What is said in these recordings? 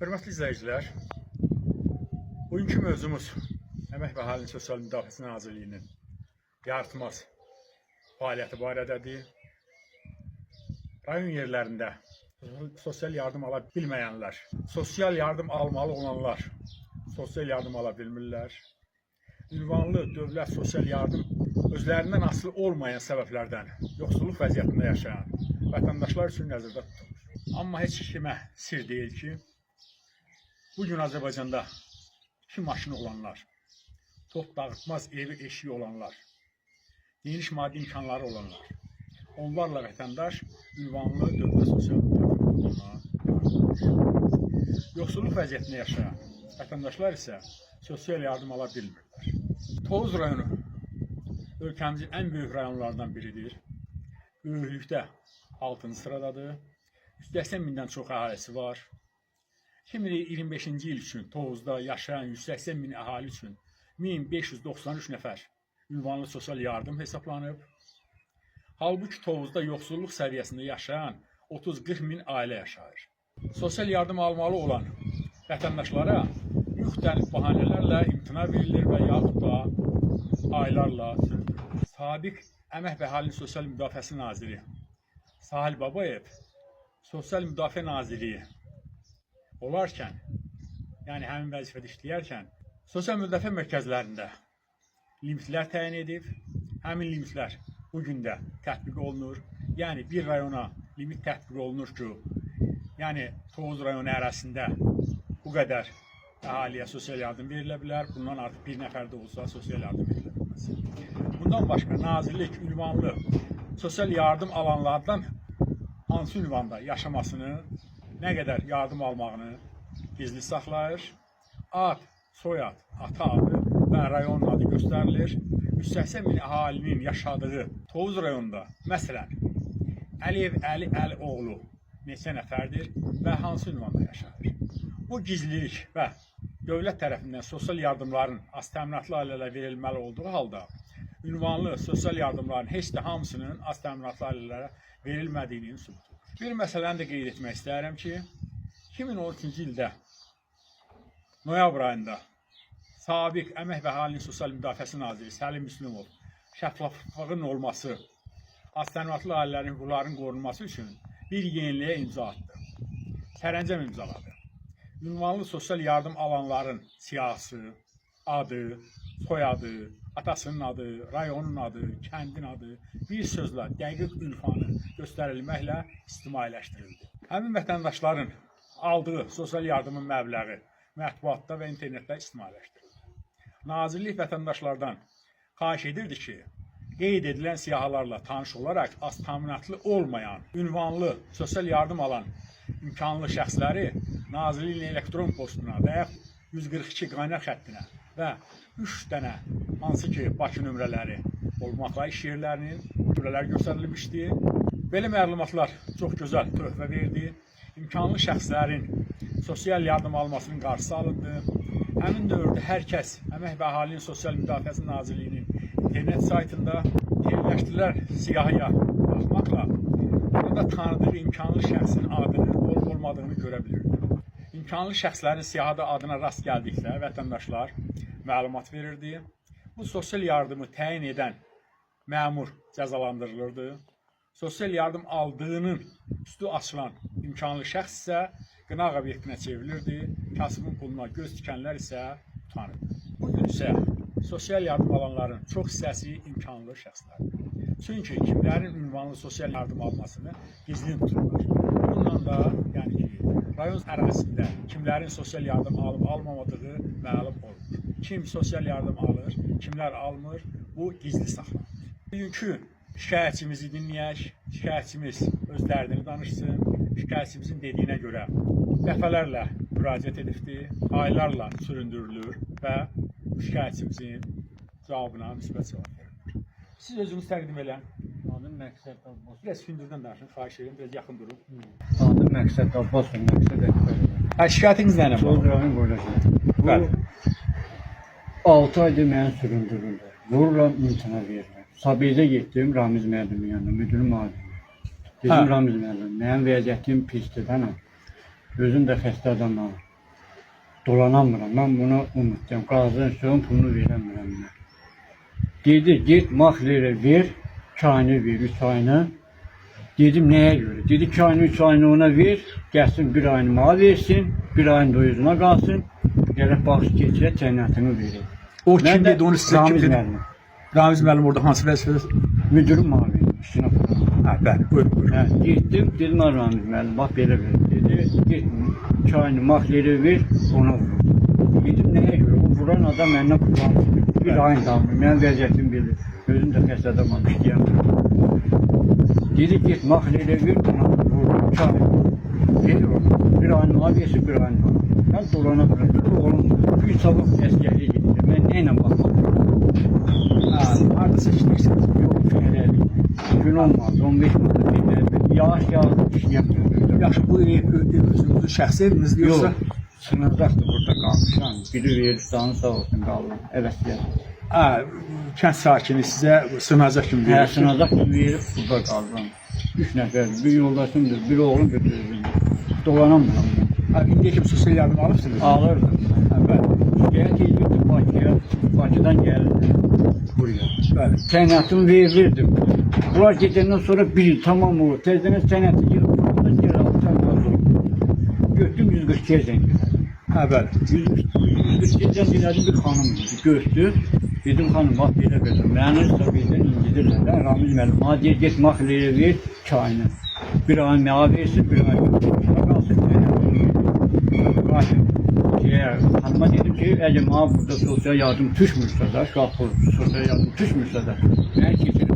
Hörmətli izləyicilər, bugünkü mövzumuz Əmək və Əhalinin Sosial Müdafiəsi Nazirliyinin yaratmaz fəaliyyəti barədədir. Rayon yerlərində sosial yardım ala bilməyənlər, sosial yardım almalı olanlar sosial yardım ala bilmirlər. Ünvanlı dövlət sosial yardım özlərindən asılı olmayan səbəblərdən yoxsulluq vəziyyətində yaşayan vətəndaşlar üçün nəzərdə tutulur. Amma heç kimə sir deyil ki, bu gün Azərbaycanda iki maşını olanlar, top dağıtmaz evi eşiği olanlar, geniş maddi imkanları olanlar, onlarla vətəndaş ünvanlı dövlət sosial müdafiə qurumuna yardım. Yoxsulluq vəziyyətində yaşayan vətəndaşlar isə sosial yardım ala bilmirlər. Tovuz rayonu ölkəmizin ən böyük rayonlarından biridir. Böyüklükdə 6-cı sıradadır. 180 mindən çox əhalisi var. 2025-ci il üçün Tovuzda yaşayan 180 min əhali üçün 1593 nəfər ünvanlı sosial yardım hesablanıb. Halbuki Tovuzda yoxsulluq səviyyəsində yaşayan 30-40 min ailə yaşayır. Sosial yardım almalı olan vətəndaşlara müxtəlif bahanələrlə imtina verilir və yaxud da aylarla süründürülür. Sabiq Əmək və Əhalinin Sosial Müdafiəsi Naziri Sahil Babayev Sosial Müdafiə Nazirliyi olarkən, yəni həmin vəzifədə işləyərkən sosial müdafiə mərkəzlərində limitlər təyin edib. Həmin limitlər bu gün də tətbiq olunur. Yəni bir rayona limit tətbiq olunur ki, yəni Tovuz rayonu ərazisində bu qədər əhaliyə sosial yardım verilə bilər. Bundan artıq bir nəfər də olsa sosial yardım verilə bilməz. Bundan başqa nazirlik ünvanlı sosial yardım alanlardan hansı ünvanda yaşamasını, nə qədər yardım almağını gizli saxlayır. Ad, soyad, ata adı və rayon adı göstərilir. 180 min əhalinin yaşadığı Tovuz rayonunda məsələn Əliyev Əli Əlioğlu neçə nəfərdir və hansı ünvanda yaşayır? Bu gizlilik və dövlət tərəfindən sosial yardımların az təminatlı ailələrə verilməli olduğu halda ünvanlı sosial yardımların heç də hamısının az təminatlı ailələrə verilmədiyinin sübutudur. Bir məsələni də qeyd etmək istəyirəm ki, 2013-cü ildə noyabr ayında sabiq Əmək və Əhalinin Sosial Müdafiəsi Naziri Səlim Müslümov şəffaflığın olması, az təminatlı ailələrin hüquqlarının qorunması üçün bir yeniliyə imza atdı. Sərəncam imzaladı. Ünvanlı sosial yardım alanların siyahısı, adı, soyadı, atasının adı, rayonun adı, kəndin adı, bir sözlə dəqiq ünvanı göstərilməklə ictimailəşdirildi. Həmin vətəndaşların aldığı sosial yardımın məbləği mətbuatda və internetdə ictimailəşdirildi. Nazirlik vətəndaşlardan xahiş edirdi ki, qeyd edilən siyahılarla tanış olaraq az təminatlı olmayan, ünvanlı sosial yardım alan imkanlı şəxsləri Nazirliyin elektron postuna və ya 142 qaynar xəttinə və 3 dənə hansı ki Bakı nömrələri olmaqla iş yerlərinin nömrələri göstərilmişdi. Belə məlumatlar çox gözəl töhfə verdi. İmkanlı şəxslərin sosial yardım almasının qarşısı alındı. Həmin dövrdə hər kəs Əmək və Əhalinin Sosial Müdafiəsi Nazirliyinin internet saytında yerləşdirilən siyahıya baxmaqla orada tanıdığı imkanlı şəxsin adını olub-olmadığını görə bilirdi. İmkanlı şəxslərin siyahıda adına rast gəldikdə vətəndaşlar məlumat verirdi. Bu sosial yardımı təyin edən məmur cəzalandırılırdı. Sosial yardım aldığının üstü açılan imkanlı şəxs isə qınaq obyektinə çevrilirdi. Kasıbın puluna göz tikənlər isə utanırdı. Bu gün isə sosial yardım alanların çox hissəsi imkanlı şəxslərdir. Çünki kimlərin ünvanlı sosial yardım almasını gizlin tuturlar. Bununla da yəni ki, rayon ərazisində kimlərin sosial yardım alıb almamadığı məlum olmur. Kim sosial yardım alır, kimlər almır, bu gizli saxlanır. Bugünkü şikayətçimizi dinləyək. Şikayətçimiz öz dərdini danışsın. Şikayətçimizin dediyinə görə dəfələrlə müraciət edibdi, aylarla süründürülür və şikayətçimizin cavabına müsbət cavab verilir. Siz özünüz təqdim eləyin. Adım Məqsəd Abbasov. Biraz hündürdən danışın, xahiş edirəm, biraz yaxın durun. Adım Məqsəd Abbasov, Məqsəd Əkbərov. Hə, şikayətiniz nə ilə Tovuz bağlı? rayon qoyuluşu. Bəli. Bu 6 aydır məni süründürürlər. Vururam, imtina verirlər. Sabirdə getdim Ramiz müəllimin yanına, müdür müavini. Dedim Hə. Ramiz müəllim, mənim vəziyyətim pisdir, dənəm. Özüm də xəstə adamam. Dolanamıram. Mən buna unutdum. Qazın suyun pulunu verəmirəm mən. Dedi, get maklerə ver, 2 ayını ver, 3 ayını. Dedim, nəyə görə? Dedi, 2 ayını, 3 ayını ona ver, gəlsin bir ayını mənə versin, bir ayını da özünə qalsın. Gərək baxış keçirə təyinatını verir. O kim dedi onu sizə kim Ramiz dedi? müəllim. Ramiz müəllim orada hansı vəzifədə? Müdürüm mənə verdi, üstünə pulunu. Hə, bəli, buyurun, buyurun. Hə, getdim, dedim, "Ay Ramiz müəllim, bax belə belə." Dedi, get 2 ayını maklerə ver, ona vur. Dedim, nəyə görə? O vuran adam məndən pul almır. Bir ayın da almır. Mənim vəziyyətim bilir. Özüm də xəstə adamam, işləyəmirəm. Dedi, get maklerə ver, ona vur. 2 ay ver ona. Bir ayını mənə versin, bir ayını ona. Mən dolana bilmirəm. Bir oğlum bir sabah əsgərliyə gedir. Mən nə ilə baxmaq? Hə, hardasa işləyirsiniz. Yox, fəhləlik. Gün olmadı, 15 manat fəhləlik. Yağış yağdı, işləyəmirəm. Yaxşı, bu ev özünüzün şəxsi evinizdir yoxsa? Yox, sınacaqdır burada qalmışam. Biri verir, canı sağ olsun qaldım. Əvəzlə. Hə, kənd sakini sizə sığınacaq kimi Hə, verir. sınacaq kimi verib burada qaldım. 3 nəfər, bir yoldaşımdır, bir oğlum, bir özümdür. Dolanamıram mən. Hə, indiyə kimi sosial yardım alıbsınız? Alırdım. Hə, bəli. Şikayət edirdim Bakıya, Bakıdan gəlirdim buraya. Bəli. Təyinatımı verirdim. Bunlar gedəndən sonra bir il tamam olur. Təzədən sənəti yığıb, buradan geri alsan qaz olur. Götürdüm 142-yə zəng elədim. Hə, bəli. 142-yə zəng elədim, bir xanım idi. Götürdü. Dedim xanım, bax belə belə. Məni təbiidən incidirlər. Də. Ramiz müəllim, mənə deyir, get maklerə ver 2 ayını. Bir ayını mənə versin, bir ayını. Qalsın, təyinatımı verir. Qayıtdım. Xanıma dedim ki, əgər mənə burada sosial yardım düşmürsə də, uşaq pulu sosial yardım düşmürsə də, məni keçirib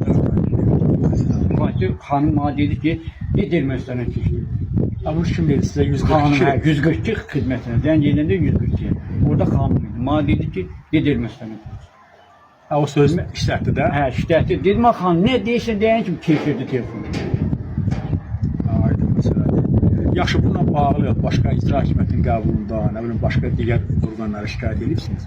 Qayıtdı, xanım mənə dedi ki, get Ermənistana keçir. Hə, bunu kim dedi sizə Xanım, 142? hə, 142 xidmətinə, zəng edəndə 142. Orada xanım idi. Mənə dedi ki, get Ermənistana keçir. Hə, o söz işlətdi də. Hə, işlətdi. Dedim, "Ay xanım, nə deyirsən?" Deyən kimi keçirdi telefonu. Aydın məsələdir. Yaxşı, bununla bağlı başqa icra hakimiyyətinin qəbulunda, nə bilim, başqa digər orqanlara şikayət edibsiniz?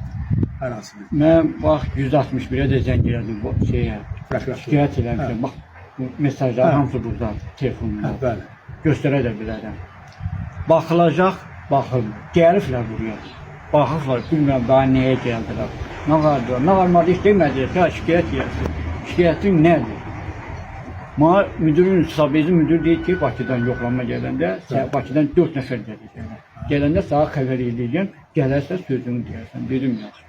Hər hansı bir Mən bax 161-ə də zəng elədim bu şeyə. prokuratura. Şikayət eləmişəm. Bax bu mesajlar Hə. hamısı burdadır telefonumda. Hə, bəli. Göstərə də bilərəm. Baxılacaq, baxılmır. Gəliblər buraya. Baxıblar, bilmirəm daha nəyə gəldilər. Nə vardı? Nə varmadı heç demədilər ki, ha, şikayət gəlsin. Şikayətin nədir? Mənə müdürün, Sabezin müdür deyir ki, Bakıdan yoxlanma gələndə, Bakıdan 4 nəfər gələcəklər. Gələndə sənə xəbər eləyəcəm, gələrsə sözünü deyərsən. Dedim, yaxşı.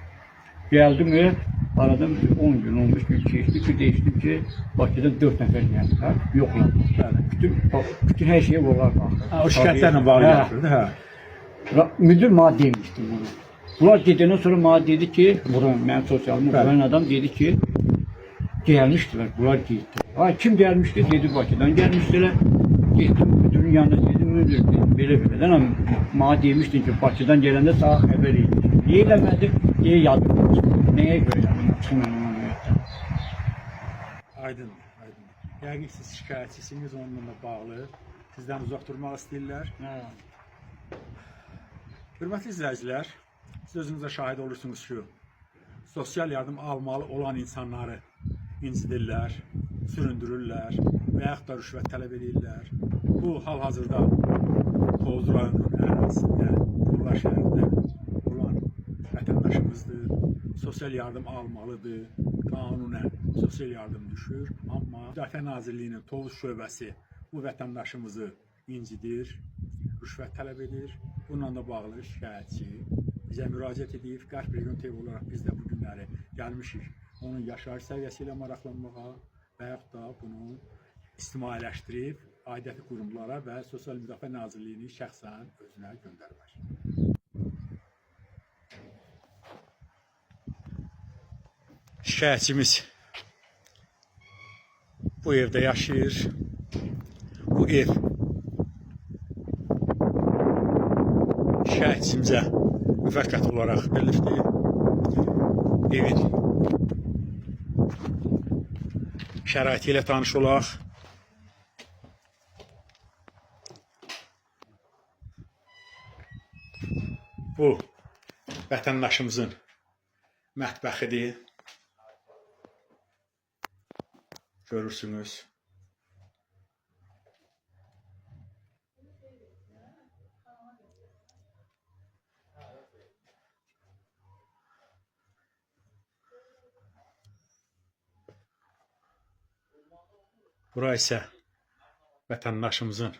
Gəldim, aradan bir 10 gün, 15 gün keçdi ki, değişdim ki, Bakıdan 4 nəfər gəldilər, yoxlanma. Bəli. Bütün, bax, bütün hər şeyə onlar baxır. Hə, o şikayətlərlə bağlı Hə. gətirirdi, hə. Müdür mənə demişdi bunu. Bunlar gedəndən sonra mənə dedi ki, vuran, mənim sosialımı Bəli. vuran adam dedi ki, gəlmişdilər, bunlar getdi. Ay, kim gəlmişdi? Dedi, Bakıdan gəlmişdilər. Getdim müdürün yanına, dedim, müdür, dedim, belə belə. Amma mənə demişdin ki, Bakıdan gələndə sənə xəbər eləyəcəm. Niyə eləmədin? Deyə yadıma çıxdı. Nəyə görə yadıma çıxdı mən ona görə? Aydındır, aydındır. Yəqin ki, siz şikayətçisiniz onunla bağlı. Sizdən uzaq durmaq istəyirlər. Hə. Hörmətli izləyicilər, siz özünüz də şahid olursunuz ki, sosial yardım almalı olan insanları incidirlər, süründürürlər və yaxud da rüşvət tələb edirlər. Bu hal-hazırda Tovuz rayonunun ərazisində, Qurla şəhərində olan vətəndaşımızdır. Sosial yardım almalıdır. Qanunən sosial yardım düşür, amma Müdafiə Nazirliyinin Tovuz şöbəsi bu vətəndaşımızı incidir, rüşvət tələb edir. Bununla da bağlı şikayətçi bizə müraciət edib. Qərb Region TV olaraq biz də bu günləri gəlmişik onun yaşayış səviyyəsi ilə maraqlanmağa və yaxud da bunu ictimailəşdirib aidiyyəti qurumlara və Sosial Müdafiə Nazirliyini şəxsən özünə göndərmək. Şikayətçimiz bu evdə yaşayır. Bu ev şikayətçimizə müvəqqəti olaraq verilibdir. Evin şəraiti ilə tanış olaq. Bu vətəndaşımızın mətbəxidir. Görürsünüz. Bura isə vətəndaşımızın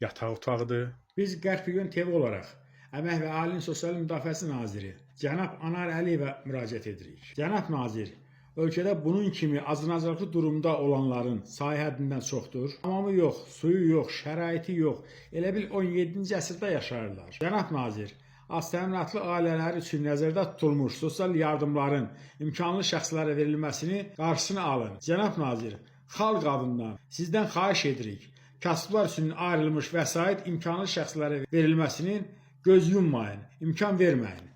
yataq otağıdır. Biz Qərb Region TV olaraq Əmək və Əhalinin Sosial Müdafiəsi naziri cənab Anar Əliyevə müraciət edirik. Cənab nazir, ölkədə bunun kimi acınacaqlı durumda olanların sayı həddindən çoxdur. Hamamı yox, suyu yox, şəraiti yox. Elə bil 17-ci əsrdə yaşayırlar. Cənab nazir, az təminatlı ailələr üçün nəzərdə tutulmuş sosial yardımların imkanlı şəxslərə verilməsini qarşısını alın. Cənab nazir, xalq adından sizdən xahiş edirik. Kasıblar üçün ayrılmış vəsait imkanlı şəxslərə verilməsinin göz yummayın, imkan verməyin.